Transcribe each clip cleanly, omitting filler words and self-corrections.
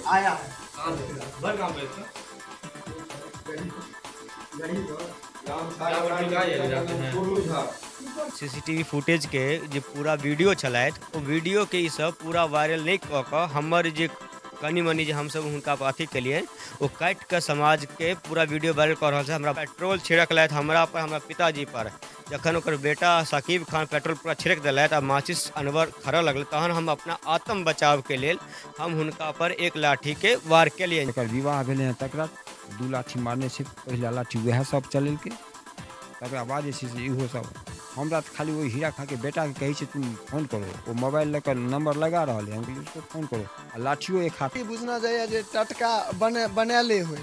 आया है। कहाँ घर कहाँ पे है इसका? जाते हैं। सीसीटीवी फुटेजके जे पूरा वीडियो छलथि, ओ वीडियोके ईसभ पूरा वायरल नहि कऽ कऽ हमर जे कनि मनि जे हमसभ हुनका पर अथी केलियनि, ओ काटि कऽ समाजके पूरा वीडियो वायरल कऽ रहल छै। हमरा पेट्रोल छिड़कलथि, हमरा पर, हमरा पिताजी पर। जखन ओकर बेटा शकीब खान पेट्रोल पूरा छिड़क देलथि आ माचिस अनवर खरऽ लगलै, तहन हम अपना आत्म बचावके लेल हम हुनका पर एक लाठीके वार केलियनि। एकर विवाह भेलै हँ, तकरा 2 लाठी मारने छै। पहिला लाठी उएह सब चलेलकै, तकरा बाद जे छै से इहो सब। हमरा तऽ खाली ओहि हीरा खाँके बेटाके कहै छै, तुम फोन करो। ओ मोबाइल लऽ कऽ नंबर लगा रहल है। हम कहलियै, उसको फोन करो। आ लाठियो एक हाथ ई बुझना जाइए जे टटका बने बनायले होय।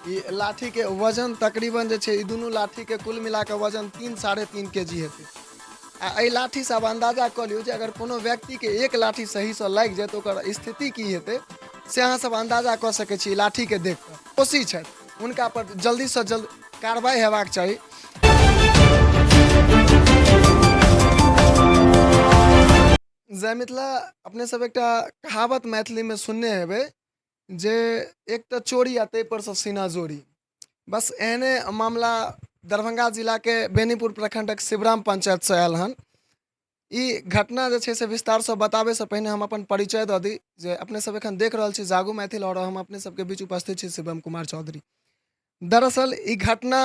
ई लाठीके वजन तकरीबन जे छै, ई दुनू लाठीके कुल मिला कऽ वजन 3 3.5 के जी हेतै। आ एहि लाठीसँ आब अन्दाजा कऽ लियौ जे अगर कोनो व्यक्तिके एक लाठी सहीसँ लागि जाय तऽ ओकर स्थिति की हेतै, से अहाँ सब अन्दाजा कऽ सकै छी लाठीके देख कऽ। दोषी छथि, हुनका पर जल्दीसँ जल्द कार्रवाई हेबाक चाही। जय मिथिला। अपने सब एकटा कहावत मैथिलीमे सुनने हेबै जे एक तऽ चोरी आ ताहि परसँ सीना जोरी। बस एहने मामला दरभंगा जिलाके बेनीपुर प्रखंडक शिवराम पंचायतसँ आयल हन। ई घटना जे छै से विस्तारसँ बताबैसँ पहिने हम अपन परिचय दऽ दी जे अपने सब एखन देख रहल छी जागू मैथिल आओर हम अपने सबके बीच उपस्थित छी शिवम कुमार चौधरी। दरअसल ई घटना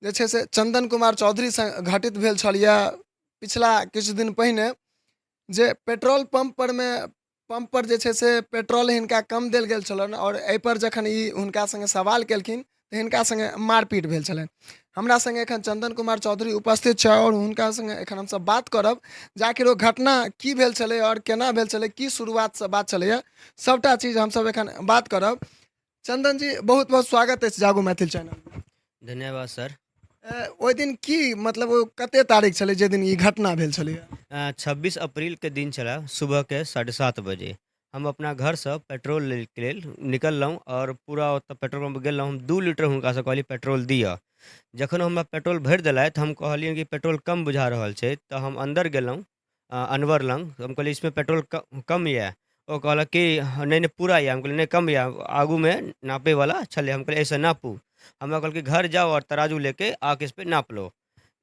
जे छै से चंदन कुमार चौधरीसँ घटित भेल छल यऽ पिछला किछु दिन पहिने, जे पेट्रोल पंप परमे पंप पर जे छै से पेट्रोल हिनका कम देल गेल छलनि आओर एहिपर जखन ई हुनका सङ्गे सवाल केलखिन तऽ हिनका सङ्गे मारपीट भेल छलनि। हमरा सङ्गे एखन चंदन कुमार चौधरी उपस्थित छै आओर हुनका सङ्गे एखन हमसब बात करब जे आखिर ओ घटना की भेल छलै आओर केना भेल छलै, की शुरुआतसँ बात छलैए, सभटा चीज हमसब एखन बात करब। चंदन जी, बहुत बहुत स्वागत अछि जागू मैथिल चैनल। धन्यवाद सर। ओहि दिन की मतलब ओ कते तारीख छलै जे दिन ई घटना भेल छलै? 26 अप्रीलके दिन छलै, सुबहके 7:30 बजे हम अपना घरसँ पेट्रोल लैके लेल निकललहुँ आओर पूरा ओतऽ पेट्रोल पम्प गेलहुँ। हम 2 लीटर हुनकासँ कहलियै, पेट्रोल दिअ। जखन ओ हमरा पेट्रोल भरि देलथि, हम कहलियनि कि पेट्रोल कम बुझा रहल छै। तऽ हम अन्दर गेलहुँ अनवर लग, हम कहलियै, इसमे पेट्रोल कम यऽ। ओ कहलक कि नहि नहि, पूरा यऽ। हम कहलियै, नहि, कम यऽ। आगूमे नापैवला छलै, हम कहलियै, एहिसँ नापू। हमरा कहलकै, घर जाओ आओर तराजू लेके आके इस पे नाप लो।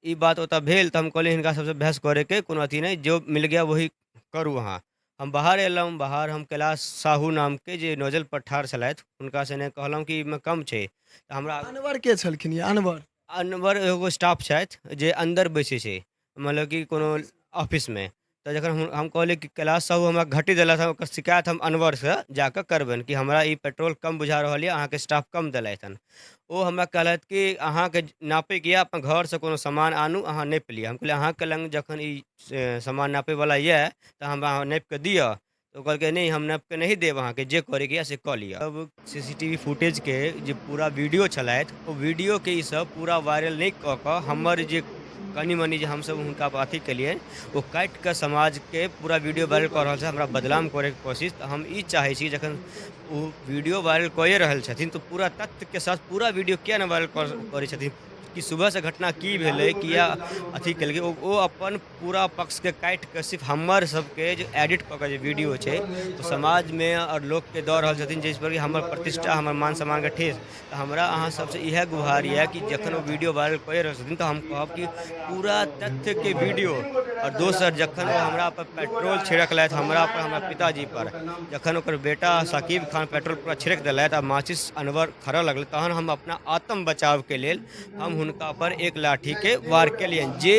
ई बात ओतऽ भेल तऽ हम कहलियै, हिनका सबसँ बहस करैके कोनो अथी नहि, जो मिल गया वही करू अहाँ। हम बाहर एलहुँ। बाहर हम कैलाश साहू नामके जे नोजल पर ठाढ़ छलथि, हुनकासँ एने कहलहुँ कि एहिमे कम छै। तऽ हमरा अनवर के छलखिन? ये अनवर? अनवर एगो स्टाफ छथि जे अन्दर बैसै छै, मतलब कि कोनो ऑफिसमे। तऽ जखन हम कहलियै कि कैलाश साहू हमरा घटी देलथि हँ, ओकर शिकायत हम अनवरसँ जाकऽ करबनि कि हमरा ई पेट्रोल कम बुझा रहल यऽ, अहाँके स्टाफ कम देलथि हन। ओ हमरा कहलथि कि अहाँके नापैके यऽ, अपन घरसँ कोनो सामान आनू, अहाँ नापि लिअ। हम कहलियै, अहाँके लग जखन ई सामान नापैवला यऽ तऽ हमरा अहाँ नापिकऽ दिअ। तऽ ओ कहलकै, नहि, हम नापिकऽ नहि देब अहाँके, जे करैके यऽ से कऽ लिअ। तब सी सी टी वी फुटेजके जे पूरा वीडियो छलथि, ओ वीडियोके ईसभ पूरा वायरल नहि कऽ कऽ हमर जे कनि मनि जे हमसभ हुनका पर अथी केलियनि, ओ काटि कऽ समाजके पूरा वीडियो वायरल कऽ रहल छै, हमरा बदनाम करैके कोशिश। तऽ हम ई चाहै छी, जखन ओ वीडियो वायरल कए रहल छथिन तऽ पूरा तथ्यके साथ पूरा वीडियो किया नहि वायरल करै छथिन कि सुबहसँ घटना की भेलै, किया अथी केलकै। ओ अपन पूरा पक्षके काटि कऽ सिर्फ हमर सबके जे एडिट कऽ कऽ जे वीडियो छै, ओ समाजमे आओर लोकके दऽ रहल छथिन, जाहिपर कि हमर प्रतिष्ठा, हमर मान सम्मानके ठेस। तऽ हमरा अहाँ सबसँ इएह गुहार यऽ कि जखन ओ वीडियो वायरल कए रहल छथिन तऽ हम कहब कि पूरा तथ्यके वीडियो। आओर दोसर, जखन ओ हमरा पर पेट्रोल छिड़कलथि, हमरा पर, हमरा पिताजी पर, जखन ओकर बेटा शकीब खान पेट्रोल पूरा छिड़क देलथि आ माचिस अनवर खरऽ लगलै, तहन हम अपना आत्म बचावके लेल हम हुनका पर एक लाठीके वार केलियनि, जे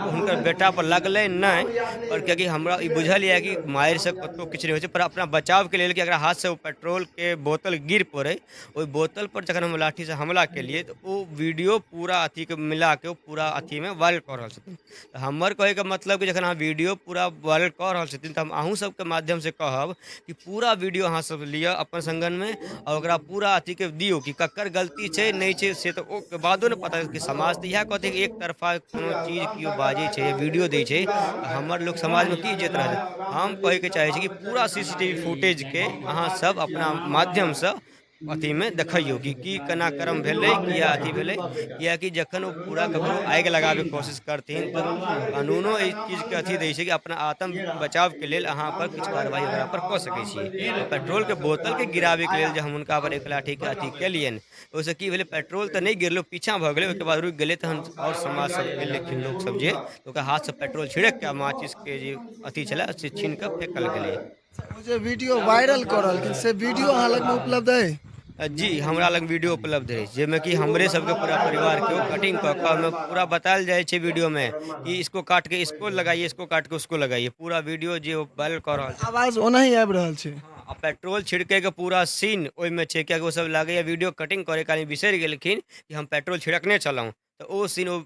हुनकर बेटा पर लगलै नहि पर, कियाकि हमरा ई बुझल यऽ कि मारिसँ कतहु किछु नहि होइ छै, पर अपना बचावके लेल कि अगर हाथसँ ओ पेट्रोलके बोतल गिर पड़ै, ओहि बोतल पर जखन हम लाठीसँ हमला केलियै तऽ ओ वीडियो पूरा अथीके मिलाके ओ पूरा अथीमे वायरल कऽ रहल छथिन। तऽ हमर कहैके मतलब कि जखन अहाँ वीडियो पूरा वायरल कऽ रहल छथिन तऽ हम अहूँ सबके माध्यमसँ कहब कि पूरा वीडियो अहाँ सब लिअ अपन संगठनमे आओर ओकरा पूरा अथीके दियौ कि ककर गलती छै, नहि छै, से तऽ ओकर बादो ने पता कि समाज तऽ इएह कहतै कि एक तरफा कोनो चीज केओ बाजै छै, वीडियो दै छै, तऽ हमर लोक समाजमे की इज्जत रहतै? हम कहैके चाहै छी कि पूरा सी सी टी वी फुटेजके अहाँ सब अपना माध्यमसँ अथीमे देखैयौ कि की केना कर्म भेलै, किया अथी भेलै। किएकि जखन ओ पूरा ककरो आगि लगाबैके कोशिश करथिन तऽ कानूनो एहि चीजके अथी दै छै कि अपना आत्म बचावके लेल अहाँ पर किछु कार्रवाइ ओकरा पर कऽ सकै छी। पेट्रोलके बोतलके गिराबैके लेल जे हम हुनका पर एक लाठीके अथी केलियनि, ओहिसँ की भेलै, पेट्रोल तऽ नहि गिरलै, पीछाँ भऽ गेलै, ओहिके बाद रुकि गेलै। तहन आओर समाज सब एलखिन लोकसब, जे ओकर हाथसँ पेट्रोल छिड़किके माचिसके जे अथी छलै से छीनके फेकल गेलै। ओ जे वीडियो वायरल कऽ रहलखिन से वीडियो अहाँ लगमे उपलब्ध अइ? जी, हमरा लग वीडियो उपलब्ध अछि, जाहिमे कि हमरे सबके पूरा परिवारके ओ कटिंग कऽ कऽ ओहिमे पूरा बतायल जाइ छै वीडियोमे कि इसको काट के इसको लगाइए, इसको काट के उसको लगाइए। पूरा वीडियो जे ओ वायरल कऽ रहल छै, आवाज ओनाही आबि रहल छै। आ पेट्रोल छिड़कैके पूरा सीन ओहिमे छै, कियाकि ओसब लागैए वीडियो कटिंग करै काल बिसरि गेलखिन कि हम पेट्रोल छिड़कने छलहुँ, तऽ ओ सीन ओ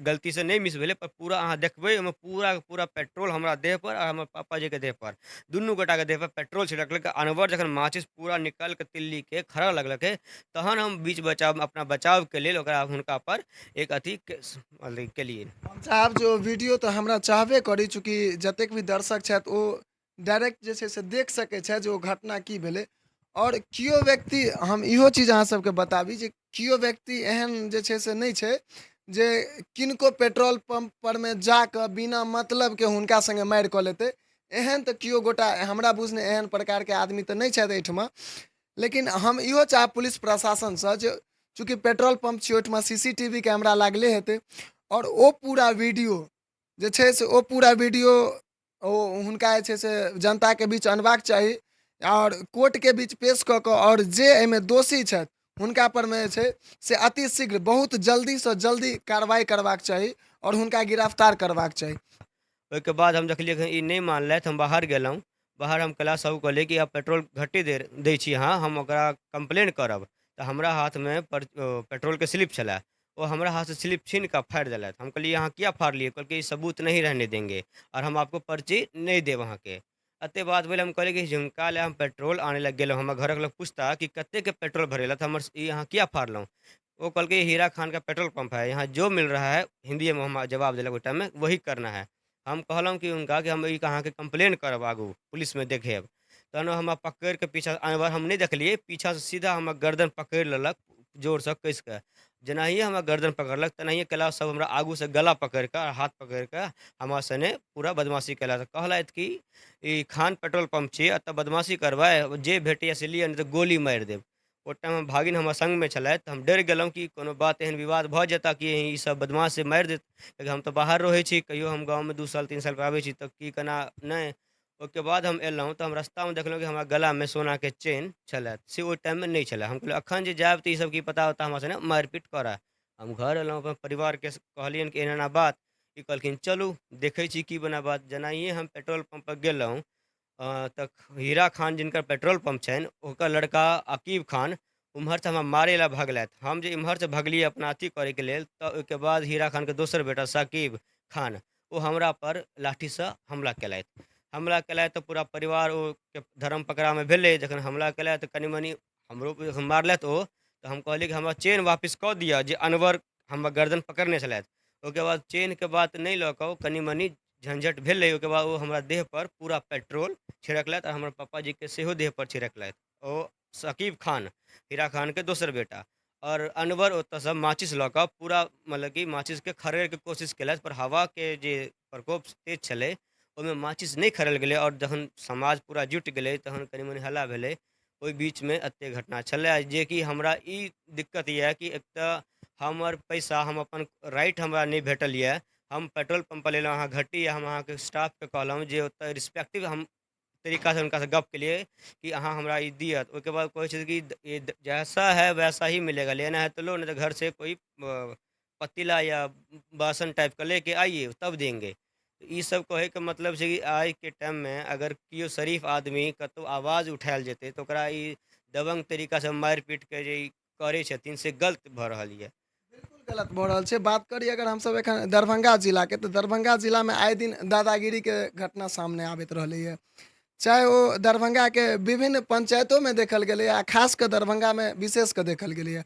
गलतीसँ नहि मिस भेलै। पर पूरा अहाँ देखबै, ओहिमे पूराके पूरा पेट्रोल हमरा देहपर आ हमर पापाजीके देहपर, दुनू गोटाके देहपर पेट्रोल छिड़कलकै। अनवर जखन माचिस पूरा निकालिके तिल्लीके खड़ा लगलकै, तहन हम बीच बचाव, अपना बचावके लेल ओकरा हुनकापर एक अथी केलियै। हम चाहब जे ओ वीडियो तऽ हमरा चाहबे करी, चूँकि जतेक भी दर्शक छथि ओ डायरेक्ट जे छै से देख सकै छथि जे ओ घटना की भेलै। आओर केओ व्यक्ति, हम इहो चीज अहाँ सबके बताबी जे केओ व्यक्ति एहन जे छै से नहि छै जे किनको पेट्रोल पम्प परमे जाकऽ बिना मतलबके हुनका सङ्गे मारि कऽ लेतै। एहन तऽ केओ गोटा हमरा बुझने एहन प्रकारके आदमी तऽ नहि छथि एहिठमा। लेकिन हम इहो चाहब पुलिस प्रशासनसँ जे चूँकि पेट्रोल पम्प छै ओहिठमा C C T V camera लागले हेतै, आओर ओ पूरा वीडियो जे छै से ओ पूरा वीडियो ओ हुनका जे छै से जनताके बीच अनबाक चाही आओर कोर्टके बीच पेश कऽ कऽ, आओर जे एहिमे दोषी छथि हुनका परमे जे छै से अति शीघ्र, बहुत जल्दीसँ जल्दी कार्रवाइ करबाक चाही आओर हुनका गिरफ्तार करबाक चाही। ओहिके बाद हम देखलियै कि ई नहि मानलथि, हम बाहर गेलहुँ। बाहर हम कैलाश साहू कहलियै कि आब पेट्रोल घटी दे दै छी अहाँ, हम ओकरा कम्प्लेन करब। तऽ हमरा हाथमे पेट्रोलके स्लिप छलए, ओ हमरा हाथसँ स्लिप छीन कऽ फाड़ि देलथि। हम कहलियै, अहाँ किया फाड़लियै? कहलकै, ई सबूत नहीं रहने देंगे आओर हम आपको पर्ची नहि देब अहाँके। एते बात भेल। हम कहलियै कि हुनका लए हम पेट्रोल आनै लए गेलहुँ, हमर घरक लोक पूछता कि कतेकके पेट्रोल भरेलथि, हमर ई अहाँ किया फाड़लहुँ? ओ कहलकै, हीरा खान का पेट्रोल पंप है, यहाँ जो मिल रहा है, हिन्दीएमे हमरा जवाब देलक ओहि टाइममे, वही करना है। हम कहलहुँ कि हुनका कि हम ई अहाँके कम्प्लेन करब, आगू पुलिसमे देखायब। तहन ओ हमरा पकड़ि कऽ पीछा, हम नहि देखलियै, पीछासँ सीधा हमर गर्दन पकड़ि लेलक जोरसँ कसि कऽ। जेनाहिए हमरा गर्दन पकड़लक, तेनाहिए कैलाश सब हमरा आगूसँ गला पकड़ि कऽ, हाथ पकड़ि कऽ हमरा सने पूरा बदमाशी केलक। कहलथि कि ई खान पेट्रोल पम्प छियै, एतऽ बदमाशी करबै? जे भेटैए से लिअ, नहि तऽ गोली मारि देब। ओ टाइम हम भागिन हमर सङ्गमे छलथि, तऽ हम डरि गेलहुँ कि कोनो बात एहन विवाद भऽ जेता कि ई सब बदमाश मारि देत, कियाकि हम तऽ बाहर रहै छी, कहियो हम गाँवमे 2 साल 3 सालपर आबै छी, तऽ की केना नहि। ओहिके बाद हम एलहुँ तऽ हम रस्तामे देखलहुँ कि हमरा गलामे सोनाके चेन छलए, से ओहि टाइममे नहि छलए। हम कहलियै, एखन जे जायब तऽ ईसभ की पता ओतऽ हमरा सङ्गे मारि पीट करए। हम घर एलहुँ, अपन परिवारके कहलियनि कि एना एना बात। ई कहलखिन, चलू देखै छी की बना बात। जेनाहिए हम पेट्रोल पम्पपर गेलहुँ तऽ हीरा खान जिनकर पेट्रोल पम्प छनि, ओकर लड़का अकीब खान उम्हरसँ हमरा मारै लए भगलथि। हम जे इम्हरसँ भगलियै अपना अथी करैके लेल, तऽ ओहिके बाद हीरा खानके दोसर बेटा शकीब खान ओ हमरा पर लाठीसँ हमला केलथि। हमला केलथि तऽ पूरा परिवार ओ धरम पकड़ामे भेलै। जखन हमला केलथि तऽ कनि मनि हमरो मारलथि ओ, तऽ हम कहलियै कि हमरा चेन वापिस कऽ दिअ, जे अनवर हमर गर्दन पकड़ने छलथि। ओहिके बाद चेनके बात नहि लऽ कऽ ओ कनि मनि झंझट भेलै। ओहिके बाद ओ हमरा देहपर पूरा पेट्रोल छिड़कलथि आ हमर पापाजीके सेहो देहपर छिड़कलथि, ओ शकीब खान, हीरा खानके दोसर बेटा। आओर अनवर ओतऽसँ माचिस लऽ कऽ पूरा मतलब कि माचिसके खड़ेके कोशिश केलथि, पर हवाके जे प्रकोप तेज छलै ओहिमे माचिस नहि खड़ल गेलै। आओर जखन समाज पूरा जुटि गेलै तहन कनि मनि हल्ला भेलै। ओहि बीचमे एतेक घटना छलै, जेकि हमरा ई दिक्कत यऽ कि एक तऽ हमर पैसा, हम अपन राइट हमरा नहि भेटल यऽ। हम पेट्रोल पम्पपर लेलहुँ अहाँ घटी, हम अहाँके स्टाफके कहलहुँ जे ओतऽ रिस्पेक्टिव हम तरीकासँ हुनकासँ गप केलियै कि अहाँ हमरा ई दिअ। ओहिके बाद कहै छथि कि ये जैसा है वैसा ही मिलेगा, लेना है तो लो, नहीं तो घर से कोई पतीला या बासन टाइपके लेके आइए तब देंगे। ई सब कहैके मतलब छै कि आइके टाइममे अगर केओ शरीफ आदमी कतहु आवाज उठायल जेतै तऽ ओकरा ई दबङ्ग तरीकासँ मारि पीटके जे ई करै छथिन से गलत भऽ रहल यऽ। बिल्कुल गलत भऽ रहल छै। बात करी अगर हमसब एखन दरभंगा जिलाके, तऽ दरभंगा जिलामे आए दिन दादागिरीके घटना सामने आबैत रहलैए, चाहे ओ दरभंगाके विभिन्न पंचायतोमे देखल गेलैए आ खास कऽ दरभंगामे विशेष कऽ देखल गेलैए।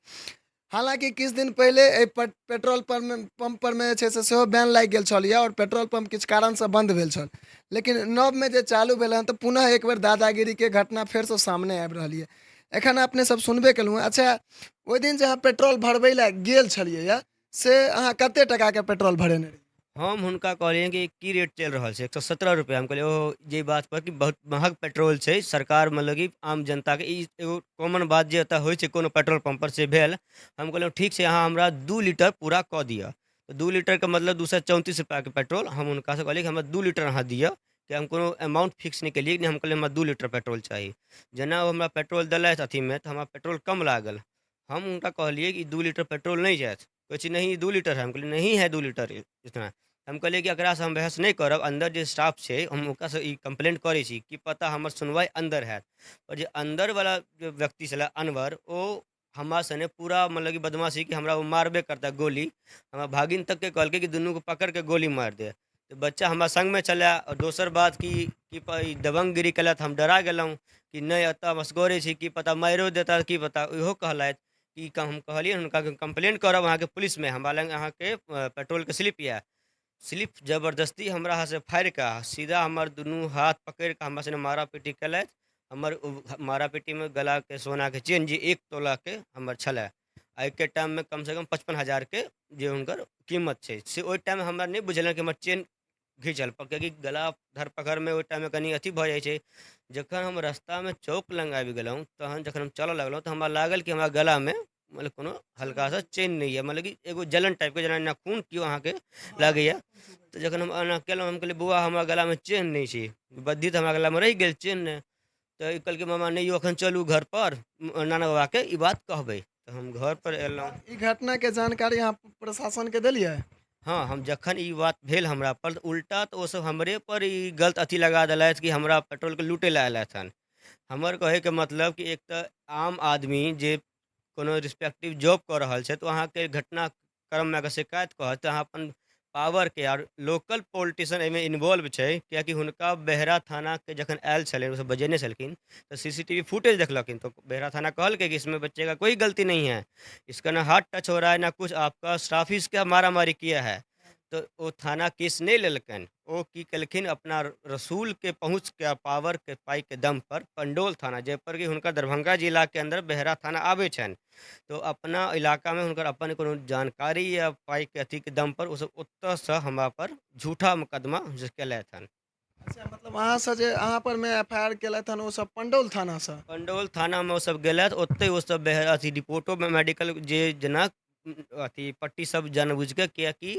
हालाँकि किछु दिन पहिले एहि पेट्रोल पम्प परमे जे छै से सेहो बैन लागि गेल छल यऽ आओर पेट्रोल पम्प किछु कारणसँ बन्द भेल छल, लेकिन नवमे जे चालू भेल हन तऽ पुनः एक बेर दादागिरीके घटना फेरसँ सामने आबि रहल यऽ। एखन अपने सब सुनबे केलहुँ। अच्छा, ओहि दिन जे अहाँ पेट्रोल भरबै लए गेल छलियै यऽ से अहाँ कते टकाके पेट्रोल भरेने रहियै? हम हुनका कहलियनि कि की रेट चलि रहल छै? 117 रुपैआ। हम कहलियै ओ जे बात पर कि बहुत महग पेट्रोल छै, सरकार मतलब कि आम जनताके ई एगो कॉमन बात जे एतऽ होइ छै कोनो पेट्रोल पम्प पर से भेल। हम कहलहुँ ठीक छै, अहाँ हमरा 2 लीटर पूरा कऽ दिअ। तऽ 2 लीटरके मतलब 234 रुपैआके पेट्रोल हम हुनकासँ कहलियै कि हमरा 2 लीटर अहाँ दिअ, कि हम कोनो अमाउंट फिक्स नहि केलियै, हम कहलियै हमरा 2 लीटर पेट्रोल चाही। जेना ओ हमरा पेट्रोल देलथि अथीमे तऽ हमरा पेट्रोल कम लागल। हम हुनका कहलियै कि 2 लीटर पेट्रोल नहि जायत। कहै छै नहीं 2 लीटर है। हम कहलियै नहीं है 2 लीटर इतना। हम कहलियै कि एकरासँ हम बहस नहि करब, अन्दर जे स्टाफ छै हम ओकरासँ ई कम्प्लेंट करै छी कि पता हमर सुनवाइ अन्दर हैत। आओर जे अन्दरवला जे व्यक्ति छलै अनवर, ओ हमरा सने पूरा मतलब कि बदमाशी कि हमरा ओ मारबे करता गोली। हमरा भागिन तकके कहलकै कि दुनूके पकड़िके गोली मारि दे। तऽ बच्चा हमरा सङ्गमे छलै। आओर दोसर बात कि ई दबंगगिरी केलथि, हम डरा गेलहुँ कि नहि एतऽ हम असगरे छी, की पता मारिओ देता, की पता। इहो कहलथि कि हम कहलियै हुनका कि कम्प्लेन करब अहाँके पुलिसमे, हमरा लग अहाँके पेट्रोलके स्लिप यऽ। स्लिप जबरदस्ती हमरा हाथसँ फाड़िकऽ सीधा हमर दुनू हाथ पकड़िकऽ हमरा सने मारा पीटी केलथि। हमर मारा पीटीमे गलाके सोनाके चेन जे 1 तोलाके हमर छलै, आइके टाइममे कमसँ कम 55 हजारके जे हुनकर कीमत छै, से ओहि टाइममे हमरा नहि बुझल कि हमर चेन घिचल, कियाकि गला धरपकड़मे ओहि टाइममे कनि अथी भऽ जाइ छै। जखन हम रस्तामे चौक लग आबि गेलहुँ तहन जखन हम चलऽ लगलहुँ तऽ हमरा लागल कि हमरा गलामे मतलब कोनो हल्का सा चेन नहि यऽ, मतलब कि एगो जलन टाइपके जेना एना खून केओ अहाँके लागैए। तऽ जखन हम एना केलहुँ, हम कहलियै बौआ हमरा गलामे चेन नहि छै, बद्धी तऽ हमरा गलामे रहि गेल चेन नहि। तऽ ई कहलकै मामा नहि यौ एखन चलू घरपर, नाना बाबाके ई बात कहबै। तऽ हम घरपर एलहुँ। ई घटनाके जानकारी अहाँ प्रशासनके देलियै? हँ, हम जखन ई बात भेल हमरा पर तऽ उल्टा तऽ ओसभ हमरे पर ई गलत अथी लगा देलथि कि हमरा पेट्रोलके लूटै लए एलथि हन। हमर कहैके मतलब कि एक तऽ आम आदमी जे कोनो रिस्पेक्टिव जॉब कऽ रहल छै तऽ अहाँके घटनाक्रममे अगर शिकायत कहत तऽ अहाँ अपन पावरके, आर लोकल पॉलिटिशियन एहिमे इन्वॉल्व छै, कियाकि हुनका बेहरा थानाके जखन आयल छलै ओसभ बजेने छलखिन तऽ CCTV footage देखलखिन तऽ बेहरा थाना कहलकै कि इसमें बच्चे का कोई गलती नहीं है, इसका ना हाथ टच हो रहा है ना कुछ, आपका स्टाफ ही इसका मारामारी किया है। तऽ ओ थाना केस नहि लेलकनि। ओ की केलखिन अपना रसूलके पहुँचके पावरके पाइके दम पर पंडौल थाना, जाहिपर कि हुनका दरभंगा जिलाके अन्दर बेहरा थाना आबै छनि, तऽ अपना इलाकामे हुनकर अपन कोनो जानकारी या पाइके अथीके दम पर ओसभ ओतऽसँ हमरा पर झूठा मुकदमा जे केलथि हन। अच्छा, मतलब अहाँसँ जे अहाँ पर मे एफ I R केलथि हन ओ सब पंडौल थानासँ? पंडौल थानामे ओसभ गेलथि, ओतहि ओसभ अथी रिपोर्टोमे मेडिकल जे जेना अथी पट्टी सब जानबूझिके, कियाकि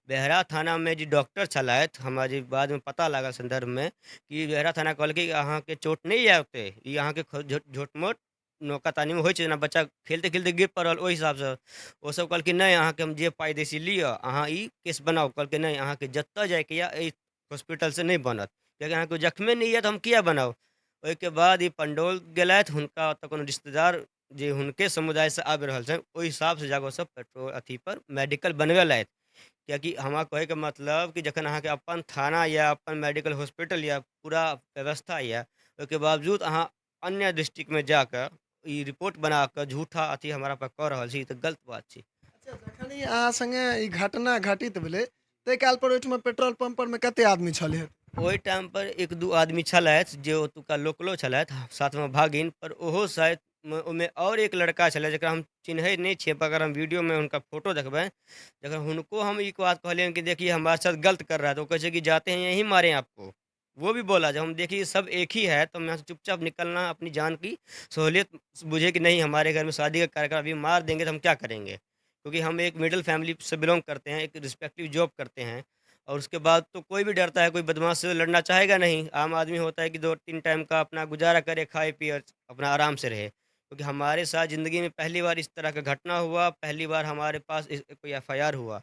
बेहरा थानामे जे डॉक्टर छलथि, हमरा जे बादमे पता लागल सन्दर्भमे कि बेहरा थाना कहलकै कि अहाँके चोट नहि आयत ओते, ई अहाँके झोट मोट नौका तानीमे होइ छै, जेना बच्चा खेलते खेलते गिर पड़ल ओहि हिसाबसँ। ओसभ कहलखिन नहि अहाँके हम जे पाइ दै छी लिअ, अहाँ ई केस बनाउ। कहलकै नहि अहाँके जतऽ जाइके यऽ एहि हॉस्पिटलसँ नहि बनत, कियाकि अहाँके जख्मे नहि यऽ तऽ हम किया बनाउ। ओहिके बाद ई पंडौल गेलथि, हुनका ओतऽ कोनो रिश्तेदार जे हुनके समुदायसँ आबि रहल छनि ओहि हिसाबसँ जाकऽ ओसभ पेट्रोल अथी पर मेडिकल बनबेलथि। कियाकि हमरा कहैके मतलब कि जखन अहाँके अपन थाना यऽ, अपन मेडिकल हॉस्पिटल यऽ, पूरा व्यवस्था यऽ, ओहिके बावजूद अहाँ अन्य डिस्ट्रिक्टमे जाकऽ ई रिपोर्ट बनाकऽ झूठा अथी हमरा पर कऽ रहल छी, ई तऽ गलत बात छै। अच्छा, जखन ई अहाँ सङ्गे ई घटना घटित भेलै ताहि काल पर ओहिठमा पेट्रोल पंप पर मे कते आदमी छलै? ओहि टाइम पर 1-2 आदमी छलथि जे ओतुका लोकलो छलथि, साथमे भागिन पर ओहो शायद ओहिमे आओर एक लड़का छलै जकरा हम चिन्है नहि छियै, पर अगर हम वीडियोमे हुनका फोटो देखबै, जखन हुनको हम ई बात कहलियनि कि देखिए हमारे साथ गलत कर रहा है, तो ओ कहै छै कि जाते हैं यहीं मारे आपको। वो भी बोला जब हम देखिए सब एक ही है तो हम यहाँ से चुपचाप निकलना अपनी जान की सहूलियत बुझे कि नहीं हमारे घर में शादी का कार्यक्रम अभी मार देंगे तो हम क्या करेंगे, क्योंकि हम एक मिडिल फैमिली से बिलोंग करते हैं, एक रिस्पेक्टिव जॉब करते हैं, और उसके बाद तो कोई भी डरता है, कोई बदमाश से लड़ना चाहेगा नहीं। आम आदमी होता है कि 2-3 टाइम का अपना गुजारा करे, खाए पिए और अपना आराम से रहे। क्योंकि हमारे साथ ज़िंदगी में पहली बार इस तरह का घटना हुआ, पहली बार हमारे पास कोई FIR हुआ।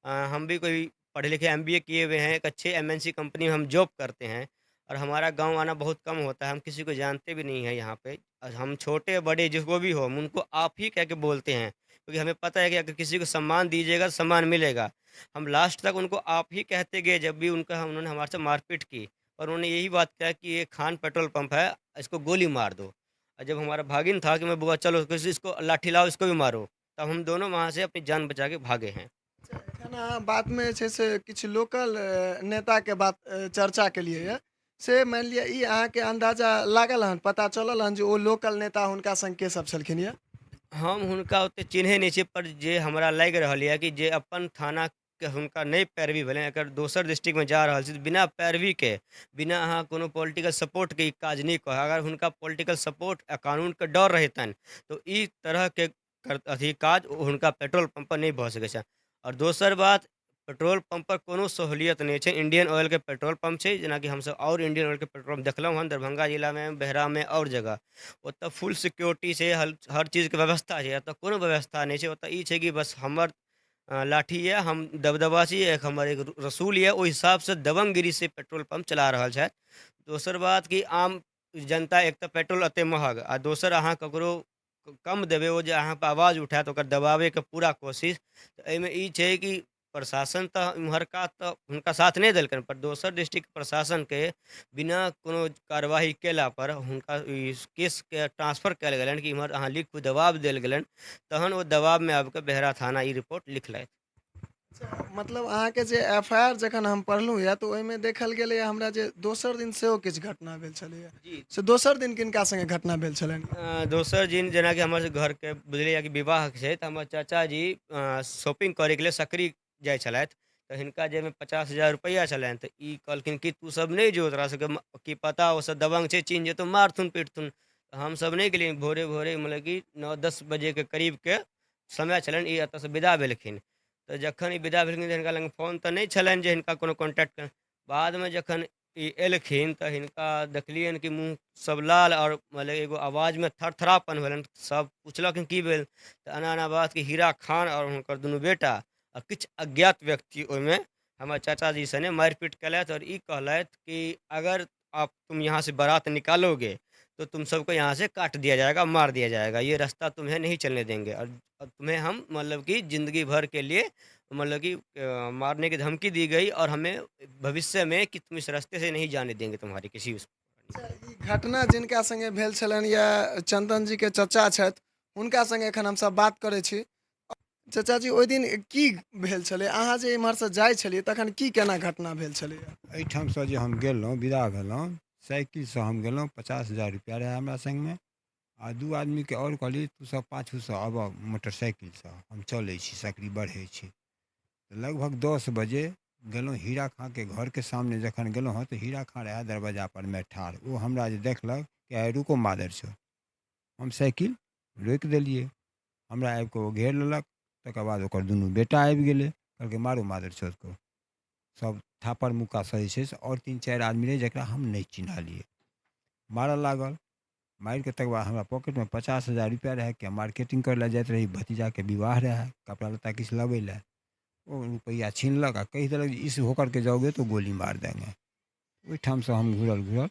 हम भी कोई पढ़े लिखे MBA किए हुए हैं, एक अच्छे MNC company में हम जॉब करते हैं, और हमारा गांव आना बहुत कम होता है, हम किसी को जानते भी नहीं हैं यहाँ पे। और हम छोटे बड़े जिसको भी हो हम उनको आप ही कह के बोलते हैं, क्योंकि हमें पता है कि अगर किसी को सम्मान दीजिएगा तो सम्मान मिलेगा। हम लास्ट तक उनको आप ही कहते गए जब भी उनका उन्होंने हमारे से मारपीट की, और उन्होंने यही बात कहा कि ये खान पेट्रोल पंप है, इसको गोली मार दो। और जब हमारा भागिन था कि मैं बुआ चलो किसी इसको लाठी लाओ इसको भी मारो, तब हम दोनों वहाँ से अपनी जान बचा के भागे हैं। एखन अहाँ बातमे जे छै से किछु लोकल नेताके बात चर्चा केलियै यऽ, से मानि लिअ ई अहाँके अन्दाजा लागल हन, पता चलल हन जे ओ लोकल नेता हुनका संग के सब छलखिन यऽ? हम हुनका ओतेक चिन्है नहि छियै, पर जे हमरा लागि रहल यऽ कि जे अपन थानाके हुनका नहि पैरवी भेलनि, अगर दोसर डिस्ट्रिक्टमे जा रहल छी तऽ बिना पैरवीके, बिना अहाँ कोनो पोलिटिकल सपोर्टके ई काज नहि कऽ, अगर हुनका पोलिटिकल सपोर्ट आ कानूनके डर रहितनि तऽ ई तरहके अथी काज हुनका पेट्रोल पम्पपर नहि भऽ सकै छै। आओर दोसर बात, पेट्रोल पम्पपर कोनो सहूलियत नहि छै। इंडियन ऑयलके पेट्रोल पम्प छै, जेनाकि हमसभ आओर इंडियन ऑयलके पेट्रोल पम्प देखलहुँ हन दरभंगा जिलामे, बहरामे, आओर जगह ओतऽ फुल सिक्योरिटी छै, हर चीजके व्यवस्था छै। एतऽ कोनो व्यवस्था नहि छै। ओतऽ ई छै कि बस हमर लाठी यऽ, हम दबदबा छी, एक हमर एक रसूल यऽ, ओहि हिसाबसँ दबंगगिरीसँ पेट्रोल पम्प चला रहल छथि। दोसर बात कि आम जनता, एक तऽ पेट्रोल एतेक महग आ दोसर अहाँ ककरो कम देबै, ओ जे अहाँपर आवाज उठायत ओकर दबाबैके पूरा कोशिश। तऽ एहिमे ई छै कि प्रशासन तऽ इम्हरका तऽ हुनका साथ नहि देलकनि, पर दोसर डिस्ट्रिक्ट प्रशासनके बिना कोनो कार्यवाही कयलापर हुनका ई केसके ट्रांसफर कयल गेलनि कि इम्हर अहाँ लिखू, दबाव देल गेलनि, तहन ओ दबावमे आबिकऽ बेहरा थाना ई रिपोर्ट लिखलथि। मतलब अहाँके जे एफ I R जखन हम पढ़लहुँ यऽ तऽ ओहिमे देखल गेलैए हमरा जे दोसर दिन सेहो किछु घटना भेल छलैए। जी। से दोसर दिन किनका सङ्गे घटना भेल छलनि? दोसर दिन जेनाकि हमर घरके बुझलियै कि विवाह छै, तऽ हमर चाचाजी शॉपिंग करैके लेल सकरी जाइ छलथि, तऽ हिनका जेबमे 50,000 रुपैआ छलनि, तऽ ई कहलखिन कि तू सब नहि जो, तोरा सबके की पता ओ सब दबंग छै, चिन्ह जेतौ, मारथुन पीटथुन। हमसब नहि गेलियै। भोरे भोरे मतलब कि 9-10 बजेके करीबके समय छलनि, ई एतऽसँ विदा भेलखिन। तऽ जखन ई विदा भेलखिन तऽ हिनका लग फोन तऽ नहि छलनि जे हिनका कोनो कॉन्टैक्ट। बादमे जखन ई एलखिन तऽ हिनका देखलियनि कि मुँह सब लाल आओर मतलब एगो आवाजमे थरथरापन भेलनि। सब पुछलखिन की भेल, तऽ एना एना बात कि हीरा खान आओर हुनकर दुनू बेटा आ किछु अज्ञात व्यक्ति ओहिमे हमर चाचाजी सने मारिपीट केलथि आओर ई कहलथि कि अगर आप तुम यहाँ से बारात निकालोगे तो तुम सबको यहाँ से काट दिया जाएगा, मार दिया जाएगा, ये रास्ता तुम्हें नहीं चलने देंगे और तुम्हें हम मतलब कि ज़िंदगी भर के लिए मतलब कि मारने की धमकी दी गई और हमें भविष्य में कि तुम इस रास्ते से नहीं जाने देंगे तुम्हारी किसी उस। ई घटना जिनका संगे भेल छलनि या चंदन जी के चचा छथि, हुनका संगे एखन हमसब बात करै छी। चचा जी, ओहि दिन की भेल छलै? अहाँ जे इम्हरसँ जाइ छलियै तखन की केना घटना भेल छलै? एहिठामसँ जे हम गेलहुँ, विदा भेलहुँ, साइकिलसँ हम गेलहुँ, 50,000 रुपैआ रहए हमरा सङ्गमे आ 2 आदमीके आओर कहलियै तू सब पाछूसँ आबऽ मोटरसाइकिलसँ, हम चलै छी, सकरी बढ़ै छी। तऽ लगभग 10 बजे गेलहुँ हीरा खाँके घरके सामने। जखन गेलहुँ हँ तऽ हीरा खाँ रहए दरवाजा परमे ठाढ़। ओ हमरा जे देखलक कि आइ रुको मादर, हम साइकिल रोकि देलियै। हमरा आबिकऽ ओ घेर लेलक। तकर बाद ओकर दुनू बेटा आबि गेलै, कहलकै मारो मादर चोदको। सब थापड़ मुक्कासँ जे छै से आओर 3-4 आदमी रहै जकरा हम नहि चिन्हलियै, मारऽ लागल। मारिकऽ तकर बाद हमरा पॉकेटमे 50,000 रुपैआ रहए, किया मार्केटिंग करै लए जाइत रही, भतीजाके विवाह रहए, कपड़ा लत्ता किछु लबै लए। ओ रुपैआ छीनलक आ कहि देलक जे इस होकर के जाओगे तो गोली मार देंगे। ओहिठामसँ हम घुरल घुरल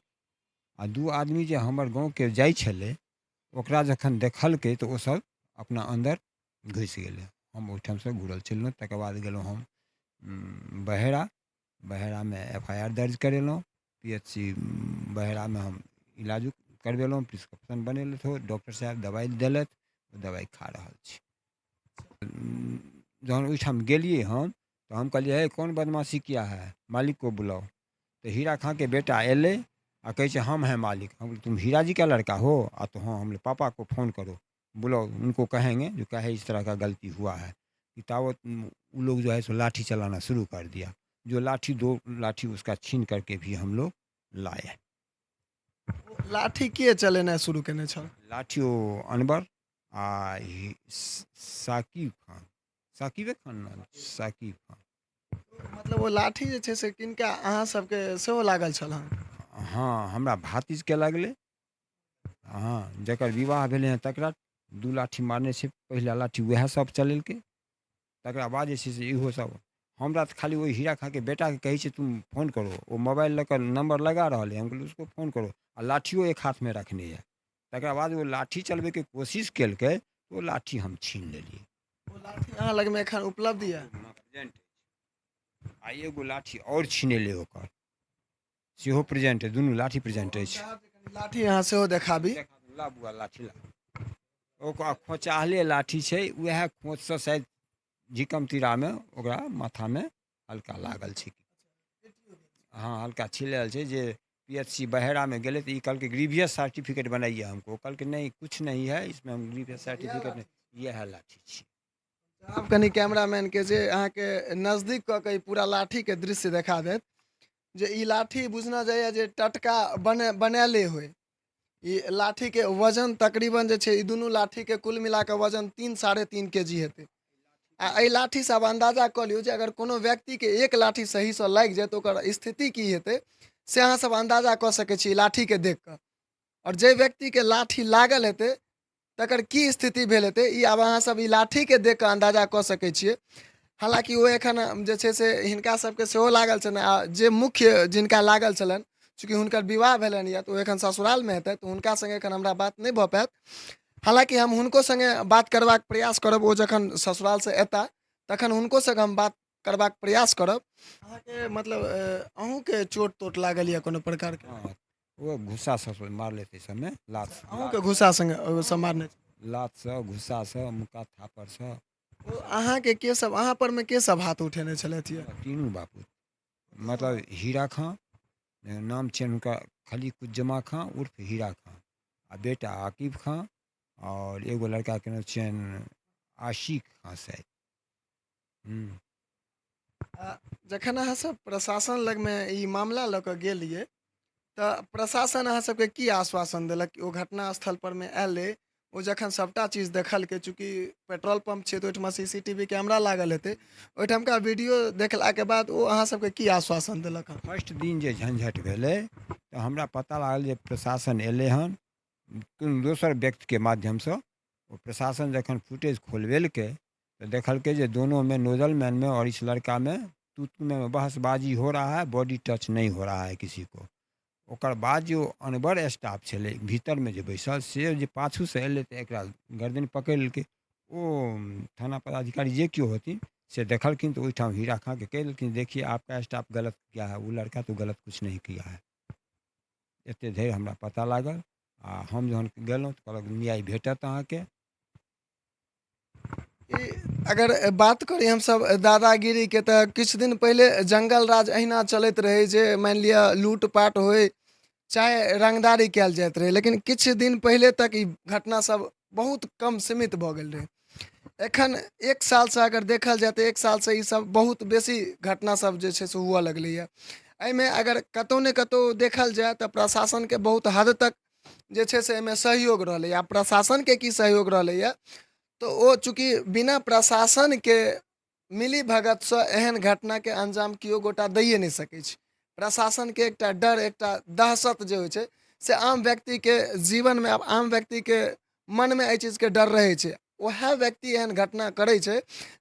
आ 2 आदमी जे हमर गाँवके जाइ छलै ओकरा जखन देखलकै तऽ ओसभ अपना अन्दर घुसि गेलै। हम ओहिठामसँ घुरल चललहुँ। तकर बाद गेलहुँ हम बहेरा। बहेरामे एफ I R दर्ज करेलहुँ। पी एच सी बहेरामे हम इलाजो करबेलहुँ, प्रिस्क्रिप्शन बनेलथि, हो डॉक्टर साहेब दवाइ देलथि, ओ दवाइ खा रहल छी। जहन ओहिठाम गेलियै हम तऽ हम कहलियै हे कौन बदमाशी किया है, मालिक को बुलाओ। तऽ हीरा खाँके बेटा एलै आ कहै छै हम हैं मालिक। हम बोले तुम हीरा जी का लड़का हो? आ तो हाँ। हम पापा को फोन करो, बुलाओ, उनको कहेंगे जो कहे इस तरह का गलती हुआ है। कि तावत वो लोग जो है सो लाठी चलाना शुरू कर दिया। जो लाठी 2 लाठी उसका छीन करके भी हम लोग लाए। लाठी के चलेनाइ शुरू केने छल? लाठी ओ अनवर आ साकिब खान, साकिबे खान नाम, साकिब खान। मतलब ओ लाठी जे छै से किनका अहाँ सबके सेहो लागल छल? हँ, हमरा भातिजके लागलै। हँ, जकर विवाह भेलै हँ तकरा 2 लाठी मारने छै। पहिला लाठी उएह सब चलेलकै, तकरा बाद जे छै से इहो सब। हमरा तऽ खाली ओहि हीरा खाँके बेटाके कहै छै तुम फोन करो, ओ मोबाइल लऽ कऽ नम्बर लगा रहल है। हम कहलियै उसको फोन करो, आ लाठियो एक हाथमे रखने यऽ। तकरा बाद ओ लाठी चलबैके कोशिश केलकै, ओ लाठी हम छीन लेलियै। ओ लाठी अहाँ लगमे एखन उपलब्ध यऽ? आ एगो लाठी आओर छिनेलै ओकर, सेहो प्रेजेंट है, दुनू लाठी प्रेजेंट अछि। लाठी अहाँ सेहो देखाबी। ला बुआ लाठी ला। ओकर खोचाहले लाठी छै, उएह खोचसँ शायद झिकम तीरामे ओकरा माथामे हल्का लागल छै। हँ, हल्का छिलल छै जे पीएचसी बहेड़ा में गेलै तऽ ई कहलकै ग्रीवियस सर्टिफिकेट बनाइए हमको। कहलकै नहीं, कुछ नहीं है इसमें, हम ग्रीवियस सर्टिफिकेट नहीं। इएह लाठी छी। आब कनि कैमरामैनके जे अहाँके नजदीक कऽ के ई पूरा लाठीके दृश्य देखा देत, जे ई लाठी बुझना जाइए जे टटका बने बनायले होइ। ई लाठीके वजन तकरीबन जे छै, ई दुनू लाठीके कुल मिला कऽ वजन 3-3.5 के जी हेतै। आ एहि लाठीसँ आब अन्दाजा कऽ लियौ जे अगर कोनो व्यक्तिके एक लाठी सहीसँ लागि जाय तऽ ओकर स्थिति की हेतै, से अहाँ सब अन्दाजा कऽ सकै छी ई लाठीके देख कऽ। आओर जाहि व्यक्तिके लाठी लागल हेतै तकर की स्थिति भेल हेतै, ई आब अहाँ सब ई लाठीके देख कऽ अन्दाजा कऽ सकै छियै। हालाँकि ओ एखन जे छै से हिनका सबके सेहो लागल छनि, आ जे मुख्य जिनका लागल छलनि, चूँकि हुनकर विवाह भेलनि यऽ तऽ ओ एखन ससुरालमे हेतै, तऽ हुनका सङ्गे एखन हमरा बात नहि भऽ पायत। हालाँकि हम हुनको सङ्गे बात करबाक प्रयास करब, ओ जखन ससुरालसँ एता तखन हुनको सङ्गे हम बात करबाक प्रयास करब। अहाँके मतलब अहूँके चोट तोट लागल यऽ कोनो प्रकारके? हँ, ओ घुस्सा सब मारले ताहि सबमे लात। अहूँके घुस्सा सङ्गे सब मारने? लातसँ, घुस्सासँ, मुक्का थापड़सँ। ओ अहाँके के सब, अहाँ परमे के सब हाथ उठेने छलथि यऽ? तीनू बापूत, मतलब हीरा खाँ, नाम छियनि हुनका खलीकुज्जमा खाँ उर्फ हीरा खाँ, आ बेटा आकिब खाँ, आओर एगो लड़काके नाम छियनि आशिक खाँ शायद। जखन अहाँ सब प्रशासन लगमे ई मामला लऽ कऽ गेलियै तऽ प्रशासन अहाँ सबके की आश्वासन देलक? ओ घटना स्थल परमे आयल, ओ जखन सभटा चीज देखलकै, चूँकि पेट्रोल पम्प छै तऽ ओहिठमा सीसीटीवी कैमरा लागल हेतै, ओहिठामका वीडियो देखलाके बाद ओ अहाँ सबके की आश्वासन देलक हँ? फर्स्ट दिन जे झंझट भेलै तऽ हमरा पता लागल जे प्रशासन एलै हन कोनो दोसर व्यक्तिके माध्यमसँ। ओ प्रशासन जखन फुटेज खोलबेलकै तऽ देखलकै जे दोनों में, नोजल मैन में और इस लड़का में तू तू में बहसबाजी हो रहा है, बॉडी टच नहीं हो रहा है किसी को। ओकर बाद जे ओ अनवर स्टाफ छलै भीतरमे जे बैसल, से जे पाछूसँ एलै तऽ एकरा गर्दन पकड़ि लेलकै। ओ थाना पदाधिकारी जे केओ होथिन से देखलखिन तऽ ओहिठाम हीरा खाँके कहि देलखिन, देखिए आपका स्टाफ गलत किया है, ओ लड़का तो गलत कुछ नहीं किया है। एते धरि हमरा पता लागल आ हम जहन गेलहुँ तऽ कहलक न्याय भेटत अहाँके। ई अगर बात करी हमसब दादागिरीके तऽ किछु दिन पहिले जंगल राज अहिना चलैत रहै, जे मानि लिअ लूटपाट होइ चाहे रङ्गदारी कयल जाइत रहै, लेकिन किछु दिन पहिले तक ई घटना सब बहुत कम सीमित भऽ गेल रहै। एखन एक सालसँ अगर देखल जाय तऽ एक सालसँ ई सब बहुत बेसी घटना सब जे छै से हुअ लगलैए। एहिमे अगर कतहु ने कतहु देखल जाय तऽ प्रशासनके बहुत हद तक जे छै से एहिमे सहयोग रहलैए। आ प्रशासनके की सहयोग रहलैए तऽ ओ चूँकि बिना प्रशासनके मिली भगतसँ एहन घटनाके अंजाम केओ गोटा दैए नहि सकै छै। प्रशासनके एकटा डर, एकटा दहशत जे होइ छै से आम व्यक्तिके जीवनमे, आब आम व्यक्तिके मनमे एहि चीजके डर रहै छै। वएह व्यक्ति एहन घटना करै छै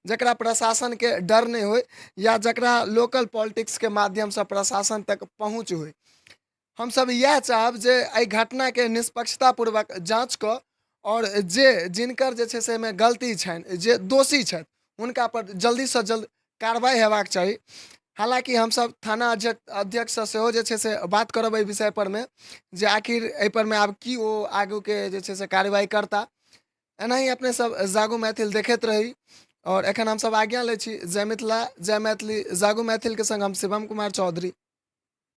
जकरा प्रशासनके डर नहि होइ या जकरा लोकल पॉलिटिक्सके माध्यमसँ प्रशासन तक पहुँच होइ। हमसब इएह चाहब जे एहि घटनाके निष्पक्षतापूर्वक जाँच कऽ आओर जे जिनकर जे छै से एहिमे गलती छनि, जे दोषी छथि, हुनका पर जल्दीसँ जल्द कार्रवाइ हेबाक चाही। हालाँकि हमसब थाना अध्यक्षसँ सेहो जे छै से बात करब एहि विषय परमे जे आखिर एहि परमे आब की ओ आगूके जे छै से कार्रवाइ करता। एनाही अपने सब जागू मैथिल देखैत रही आओर एखन हमसब आज्ञा लै छी। जय मिथिला, जय मैथिली। जागू मैथिलके संग हम शिवम कुमार चौधरी।